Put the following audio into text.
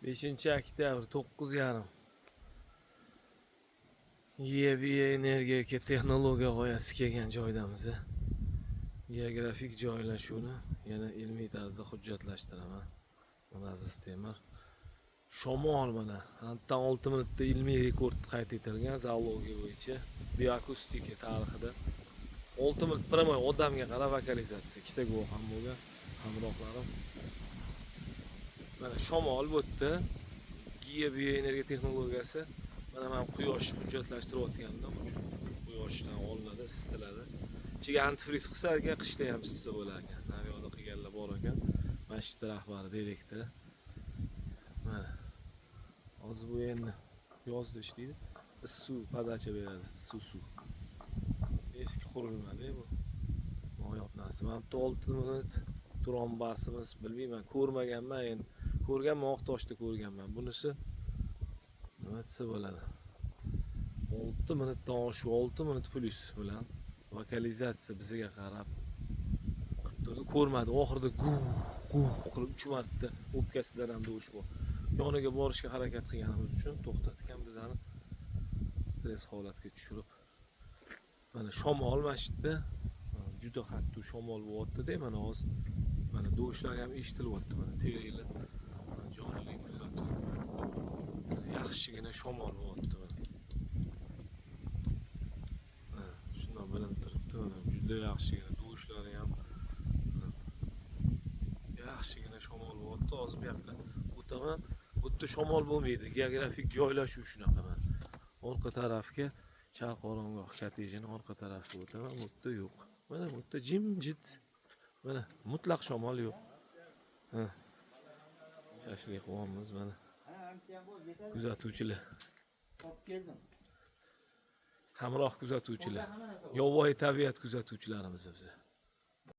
5 oktyabr, 9:30. Giya, bioenergetika texnologiya g'oyasi kelgan joydamiz. Geografik joylashuvni yana ilmiy tarzda hujjatlashtiraman. Mulaziz Temir. Shamol mana. Hatto 6 minutda ilmiy rekord qayd etilgan zoologiya bo'yicha, bioakustika tarixida. 6 minut прямой odamga qarab vokalizatsiya. Ikkita guvoh ham bo'lgan hamrohlarim. Mana shamol bu yerda. Giya, bioenergiya texnologiyasi. Mana men quyosh hujjatlashtirayotgandim. Quyoshdan olinadi, isitiladi. Ichiga antifriz qilsa ekan, qishda ham issiq bo'lar ekan. Naryoqda qilganlar bor ekan. Masjid rahbari, direktori. Mana. Hozir bu endi yozda ishlaydi. Issiq suv подача beradi, issiq suv. Eski qurilmada bu. Noyob narsa. Mana bitta 6 minut Turon barsimiz, bilmayman, ko'rmaganman endi. Ko'rganman, Oqtoshda ko'rganman. Bunisi nima desa bo'ladi? 6 minutdan oshiq, 6 minut plyus bilan vokalizatsiya bizga qarab qilib turdi. Ko'rmadi. Oxirida guv guv qilib 3 marta o'pkasidan ham dovush bor. Yoniga borishga harakat qilganimiz uchun to'xtatgan bizani, stress holatga tushirib. Mana shamol mana shu yerda juda qattiq shamol bo'lyapti-da, mana hozir mana dovushlar ham eshitilyapti, mana teraklar, mana jonli kuzatuv. Mana yaxshigina shamol bo'lyapti mana. Mana shundoq bilinib turibdi, mana juda yaxshigina dovushlari ham, mana yaxshigina shamol bo'lyapti. Hozir bu yoqqa o'taman. Bu yerda shamol bo'lmaydi. Geografik joylashuv shunaqa mana. Orqa tarafga, Sharq oromgoh kottejini orqa tarafiga o'taman. Bu yerda yo'q. Mana bu yerda jimjit. Mana mutlaq shamol yo'q. Ha. Shashlik qilyapmiz mana. Kuzatuvchilar. Olib keldim. Hamroh kuzatuvchilar. Yovvoyi tabiat kuzatuvchilarimiz biza.